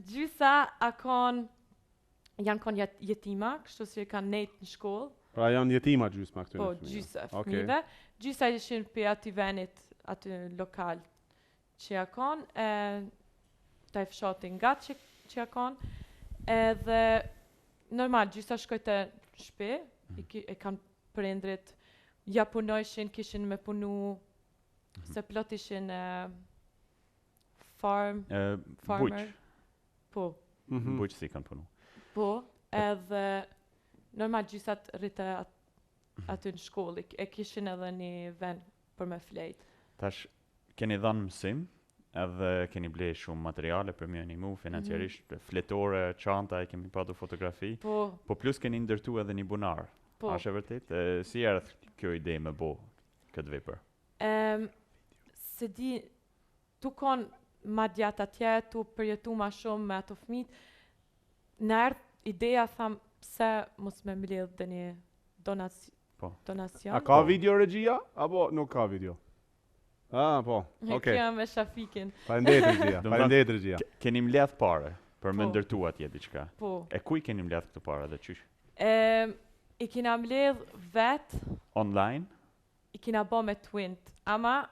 Gjysa a kon janë kon jet, jetima, kështu si kanë nejt në shkollë. Pra janë jetima gjysma këtyre Po, fëmijëve. gjysa Okej. fëmijëve. Gjysa ishin pe aty venit, aty lokal që ja kon, e taj fshati nga që, që ja kon, edhe normal, gjysa shkoj te shtëpi, i, ki, e kanë prindrit, ja punojshin, kishin me punu, se plot ishin e, farm, E, farmer. Buq, Po, Mhm. buq si kanë punu. po, edhe normal gjysat rrite at, aty në shkollë, i- e kishin edhe një vend për me flejt. Tash keni dhënë mësim, edhe keni ble shumë materiale për me ndihmu financiarisht, fletore, çanta, e kemi patur fotografi. Po, Po plus keni ndërtu edhe një bunar. po. A është e vërtet? E, si erdh kjo ide me bo këtë vepër? Em, se di, tu kon ma djatë atje, tu përjetu ma shumë me ato fëmijët, na erdh ideja, tham, pse mos me mbledh dhe një donaci Po. donacion. A ka video regjia apo nuk ka video? Ah, po. Okej. Kjo me Shafikin. Faleminderit regjia. Do më Faleminderit regjia. Ke- Keni mbledh pare për me Po. ndërtu atje diçka. Po. E ku i keni mbledh këto pare dhe qysh? Em, I kina mbledh vet, Online? i kina bo me Twint, ama